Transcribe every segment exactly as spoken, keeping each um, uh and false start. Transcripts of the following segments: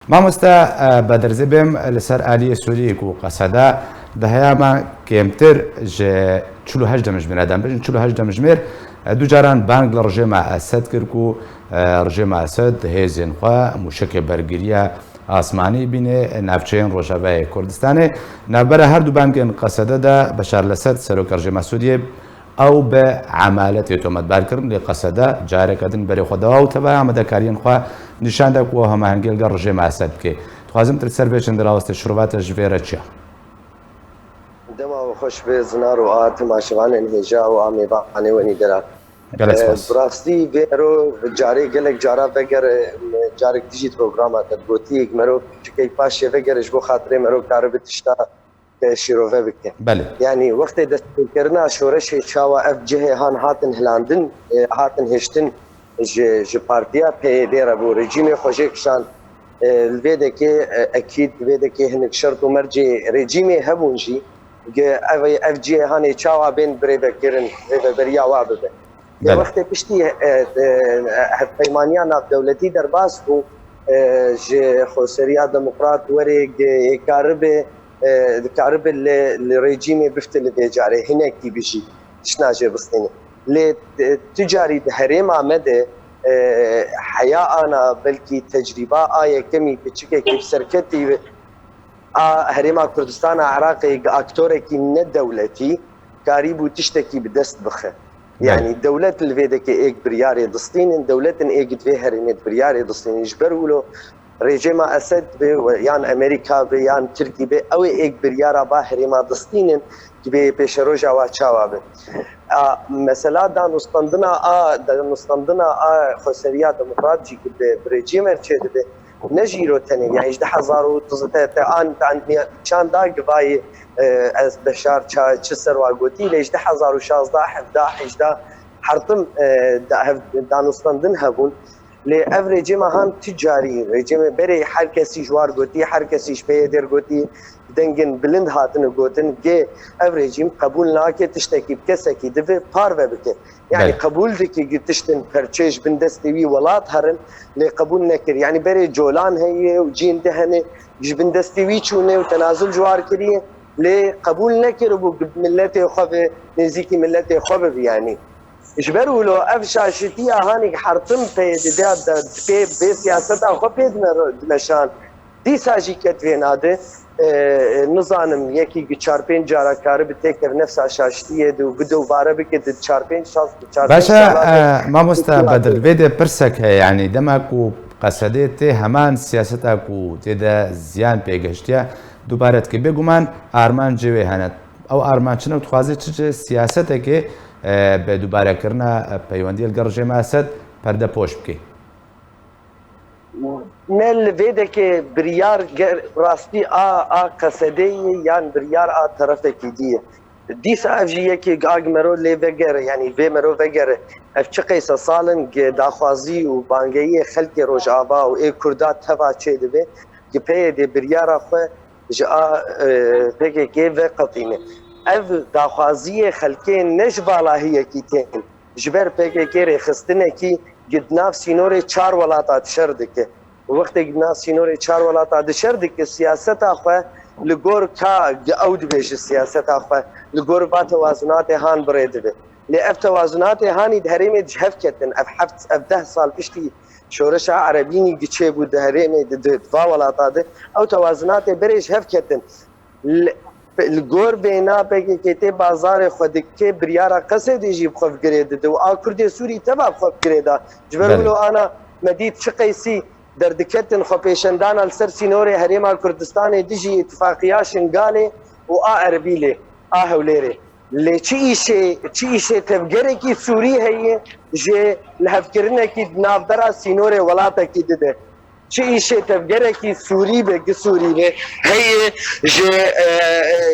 Mamoste, e, Bedir, zê bêm li ser aliyê Sûriyê ku Qesede di heyama kêmtir ji çil û heşt demjimêr, em bêjin çil û heşt demjimêr, e, du caran bang li rejêma Esed kir ku, e, rejêma Esed hêzên xwe mûşekê bergiriya asmanî bîne navçeyên Rojavayê Kurdistanê. Navbera her du bangên Qesede de Beşar el-Esed, seroka rejêma Sûriyê, ew bi emaletê tometbar kirin, lê Qesede careke din berê xwe dawa û tevaya amadekariyên xwe nîşan da ku ew hemahengî li gel rejêma Esed bike. Dixwazim tu li ser vê çendê rawestê şirove te ji vê re çi ye? Dema we xweş be Zinar û a temaşevanên hêja û a mêvanê we nîgera. Gelek spas. Bi rastî vê mero carê gelek cara vegere, carek dijî programa te gotiyek mero çikek paşê vegere ji bo xatirê mero karibe tişta te şîrove bike. Belê. Yanî wextê destpêkirina şoreşê çawa ev cihê han hatin hilandin, e, hatin hêştin ji, ji partiya P Y D re bû, rejîmê xwe jê kişand, e, li vê dekê, e, ekîd, li vê dekê hinek şert û mercê rejîmê hebûn jî, ge ev, ev cihê hanê çawa bên birêvekirin, rêveberiya wa bibe. Lê Belê. Wextê piştî, e, e, hevpeymaniya navdewletî derbas bû, e, ji Xweseriya Demokrat were ge ê karibe, e, dikaribe li, li rejîmê bifte li vê carê hinekî bijî, tiştna jê bistîne. Lê, e, tu carî di herêma me de, e, heya ana belkî tecrîba a yekemî piçikekî bi serketî a Herêma Kurdistana Iraqê gi aktorekî nedewletî karîbû tiştekî bi dest bixe. Belê. Yanî dewlet li vê dekê êk biryarê distînin, dewletin êk di vê herêmê di biryarê distînin. Ji ber wilo rejêma Esed be we yan Amerîka be yan Tirkî be, ew ê êk biryara ba herêma distînin, ki bê pêşeroja wa çawa be. A, mesela danûstandina a, danûstandina a Xweseriya Demokrat jî ki bi, bi rejîm re çêdibe, ne ji îro tenê, yanî ji du hezar û te, te an, te an, çanda givayî, e, ez Beşar ça, çi ser wa gotî, lê ji du hezar û şazda, hevda, hejda hertim, e, da, hev, danûstandin hebûn. Lê ev rejîma han tu carî, rejîmê berê her kesî ji war gotî, her kesî ji P Y D re gotî, dengên bilind hatine gotin, gê ev rejîm qebûl nake tiştekî bi kesekî divê parve bike. Yanî Belê. qebûl dike gi tiştin perçê ji bin destê wî welat herin, lê qebûl nekir. Yanî berê colan heye û cîn di hene, ji bin destê wî çûne û tenazul ji war kiriye, lê qebûl nekiribû gi miletê xwe bi, nêzîkî miletê xwe bibe yanî. Ji ber wilo ev şaşitiya hanî hertim pê dide de pê vê siyaseta xwe pê dime dimeşan. Dîsa jî ket vê nade. E, nizanim yekî gi çar pênc cara karibe têkeve nefsa şaşitiyê de û bidobare bike di çar pênc şas, di çar pênc Baş e, sala de e, mamoste Bedir, vê de pirsek heye, yanî dema ku Qesedê tê heman siyaseta ku tê de ziyan pê gehiştiye, dubare dike. Bêguman armancê wê hene. Ew armanc çi ne û dixwaze çi, çi siyasetekê, e, bi dubarekirina, e, peywendiyê li gel rejêma Esed perdepoş bike? Ne li vê dekê biryar ger rastî a, a Qesedê ye yan biryar a terefekî dî ye. Dîsa ev jî yekê a gi mero lê vegere, yanî vê mero vegere. Ev çi qeyse sal in gi daxwazî û bangeyiyê xelkê Rojava û ê Kurda teva çêdibe, gi P Y D biryara xwe ji a, e, P K K veqetîne. Ev daxwaziyê xelkê ne ji valahiyekî tên. Ji ber P K K rêxistinekî gi di nav sînorê çar welata di şer dike. Wextê gi di nav sînorê çar welata di şer dike, siyaseta xwe li gor ka gi ew dibêje siyaseta xwe, li gor va tewazunatê han bi rê dibe. Lê ev tewazunatê hanî di herêmê ji hev ketin. Ev heft, ev deh sal piştî şoreşa erebînî gi çêbû di herêmê di, di, di va welata de, ew tewazunatê berê ji hev ketin. Li, li gor vêna P K K tê bazarê xwe dike, biryara Qesedê jî bi xwe bi girê dide û a Kurdê Sûrî teva bi xwe bi girê da. Ji ber Belê. wilo ana me dît çi qeysî derdiketin xwepêşandana li ser sînorê Herêma Kurdistanê dijî îtifaqiya Şingalê û a Erbîlê, a Hewlêrê. Lê çi îşê, çi îşê tevgerekî Sûrî heye ji lihevkirinekî di navbera sînorê welatekî dide? Çi îşê tevgerekî Sûrî be, gi Sûrî be, heye ji, e,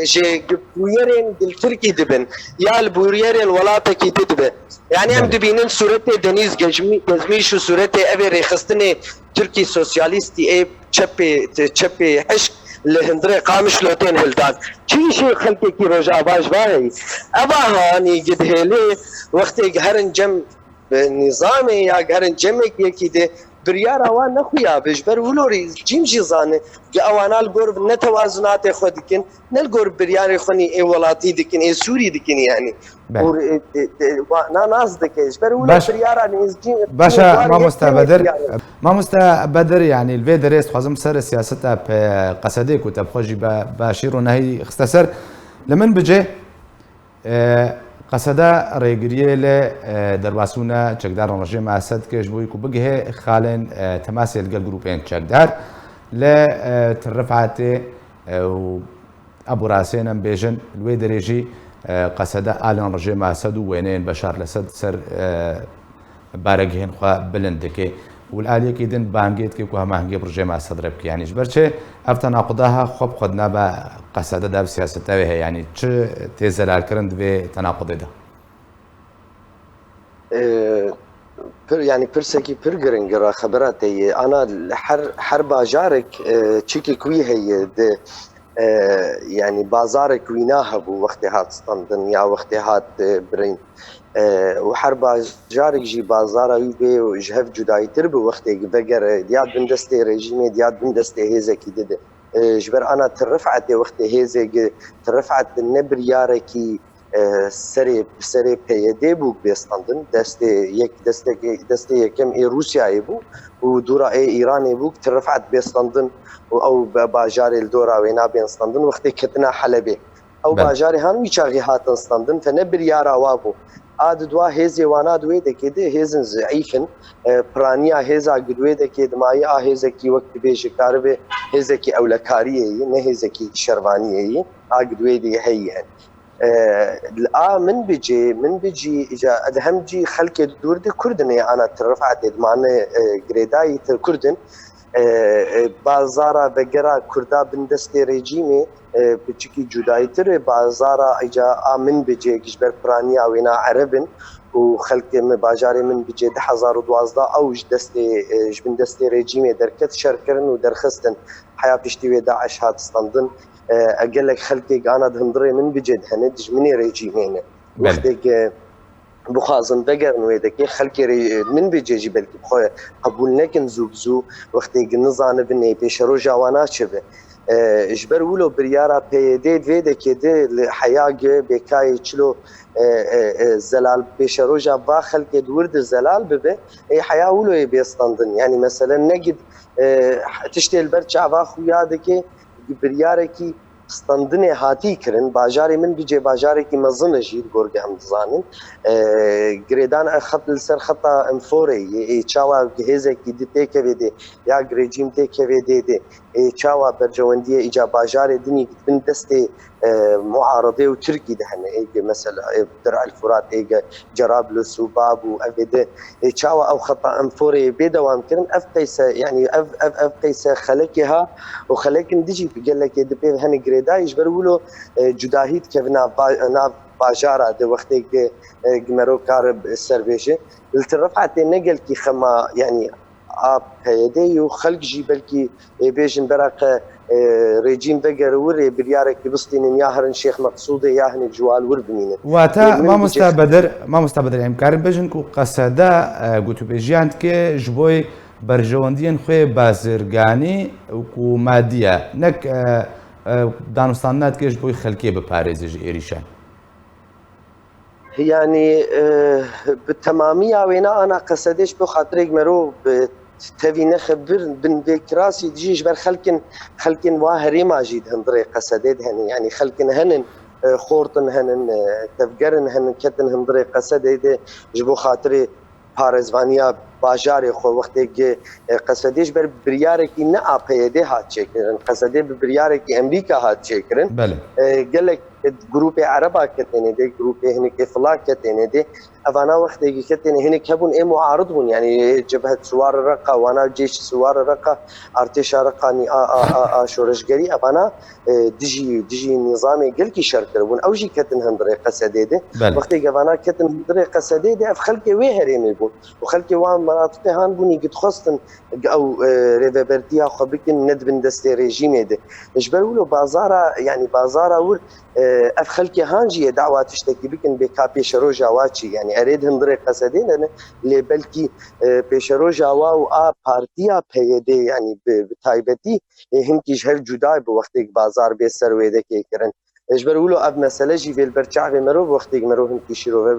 e, ji bûyerên li Tirkî dibin ya li bûyerên welatekî di dibe? Yani em Belê. dibînin sûretê Denîz Gecmî-, Gezmîş û sûretê evê rêxistinê Tirkî sosyalîstî ê çepê, çepê hişk li hundirê Qamişlo tên hildan. Çi îşê xelkekî Rojava ji va heyî? Eva hanî gidhêlê wextê herin cem bi nîzamê ya gerin cemek yekî de biryara wan ne xuya be, ji ber wilo rejîm jî zane, ge ewana li gor netewazunatê xwe dikin, ne li gor biryarê xwe nî ê welatî dikin, ê Sûrî dikin yani. Be. Û, e, e, e, wa-, na nas dike, ji ber wilo Baş-, biryara nêzî, Başa, nêzî mamoste yek Bedir, biryar e. Mamoste Bedir, yani li vê derê ez dixwazim ser siyaseta pe-, Qesedê ku te bi xwe jî be-, başî ronahî xiste ser. Li min bicê, e, Qeseda rêgiriyê li, e, derbasbûna çekdaran rejîma Esed dike ji bo ku bigihê xalên, e, temasê li gel grûpên çekdar li, e, Til Rifatê, e, û Ebu Rasên em bêjin, li wê derê jî, e, Qeseda alên rejîma Esed û wêneyên Beşar li ser, ser, e, baregihên xwe bilind dike û li aliyekî din bangê dike ku hemahengî bi rejîma Esed re bike. Yanî ji ber çi ev tenaquda ha xwe bi xwe di nava Qeseda de, ev siyaseta wê heye? Yanî çi tê zelalkirin di vê tenaqudê de? Ee, pir, yani pirsekî pir giring e, xebera te ye. Ana her, her bajarek, e, çikek wî heye di, e, yani bazarek wîna hebû wextê hat standin ya wextê hat, e, birîn. E, û her bajarek jî bazara wî bê û ji hev cudayîtir bi wextê vegere, diya bin destê rejîmê, diya bin destê hêzekî dide. E, ji ber ana Til Rifatê wextê hêzê gi Til Rifat ne biryarekî, e, serê, serê P Y D bû bê standin. Destê yek, destek, destê yekem ê Rûsyayê bû û dûra ê Îranê bû, Til Rifat bê standin û ew be-, bajarê li dora wê nabên standin. Wextê ketina Helebê, ew Belê. Bajarê han wî çaxî hatin standin, te ne biryara wa bû. A di dua hêzê wana di wê dekê de hêzin zeîf in. E, piraniya hêza gi di wê dekê dimayî a hêzekî wek dibêje karibe hêzekî ewlekariyê ye, ne hêzekî şervaniyê ye. A gi di wê de heyî hene. E, a min bicê, min bicî, îca, di hem cî xelkê dûr de Kurdinê ana Til Rifatê dimane, e, girêdayî Til Kurdin. E, e, bazara vegera Kurda bin destê rejîmê, e, piçikî cudayîtir e. Bazara îca a min bicê ji ber piraniya wêna Ereb in û xelkê min, bajarê min bicê du hezar û duwazdeh ew ji destê, e, ji bin destê rejîmê derket, şer kirin û derxistin. Heya piştî wê DAIŞ hat standin. E, e, gelek xelkê ana di hundirê min bicê de hene, dijminê rejîmê ne. Belê. Wextê ku bixwazin vegerin wê dekê, xelkê rê-, min bicê jî belkî bi xwe qebûl nekin zû bi zû, wextê ku nizanibin ê pêşeroja wana çi be. E, ji ber wilo biryara P Y D di vê dekê de li heya gi bêkayê çilo, e, e, e, zelal, pêşeroja va xelkê di wir de zelal bibe, ê heya wilo yê bê standin. Yanî mesele ne gid, e, tiştê li ber çava xuya dike, biryarekî standinê hatî kirin. Bajarê min bicê bajarekî mezin e jî, li gor em dizanin. E, girêdan e xet li ser xeta Enforê ye. Ê çawa hêzekî di têkevê de ya rejîm têkevê dê de, ê çawa berjewendiyê îca bajarê dinî bin destê, e, muaredê û Tirkî de hene. Ê, mesela, ê, Dir El Furat, ê, Cerablus û Bab û evê de, ê, çawa ew xeta Enforê bê dewam kirin? Ev qeyse, yani ev, ev, ev qeyse xelekê ha û xelekin dijî gelekê di pê hene girêdayî ji ber wilo, e, cudahî dikevin nav ba-, nav bajara de wextê gi, e, gi mero kar ser bêje. Li Til Rifatê ne gelkî xema, yani a P Y D û xelk jî belkî, ê, bêjin bera qe, e, rejîm vegere wir ê biryarekî bistînin ya herin Şêx Meqsûdê ya hinê ciwal wir bimînin. Wata, Ê, min mamosta bicê- Bedir, mamosta Bedir, em karin bêjin ku Qeseda, e, gotûbêjiyan dike ji boy berjewendiyên xwe bazirganî û ku madî ye. Nek, e, e, danûstandina dike ji boy xelkê biparêze ji êrîşan. Yani, e, bi temamiya wêna ana Qesedê ji bo xatirê mero bi tevî nexe bir bin vê kirasî dijî ji ber xelkin, xelkin wa herêma jî di hundirê Qesedê de hene. Yani xelkin henin, e, xortin henin, e, tevgerin henin, ketin hundirê Qesedê de ji bo xatirê parêzvaniya bajarê xwe wextê gi, e, Qesedê ji ber biryarekî ne A P Y D hat çêkirin. Qesedê bi biryarekî Emrîka hat çêkirin. Belê. E, gelek grûpê Ereba ketêne dê, grûpê hinekê fila ketêne dê. Evana wextê gi ketêne hinek hebûn ê muarid bûn. Yani Cebhet Suwar Reqa, wana Cêş Suwar Reqa, Artêşa Reqanî a, a, a, a şoreşgerî evana e, dijî, dijî nîzamê gelkî şer kiribûn. Ew jî ketin hundirê Qesedê de. Belê. Wextê gevana ketin hundirê Qesedê de, ev xelkê wê herêmê bûn. Û xelkê wan menatiqê han bûnî gi dixwestin ew, e, rêvebertiya xwe bikin, nedibin destê rejîmê de. Ji ber wilo bazara, yani bazara wir, e, Ev xelkê han jî yê dawa tiştekî bikin bê ka pêşeroja wa çi, yanî erê di hundirê qesedê de ne, lê belkî e, pêşeroja wa û a partiya P Y D, yanî bi, bi taybetî e, hinkî ji hev cuda bi wextêk bazar bê ser wê de kê kirin. E, ji ber wilo ev mesele jî vê li ber çavê mero bi wextêk mero hinkî şîrove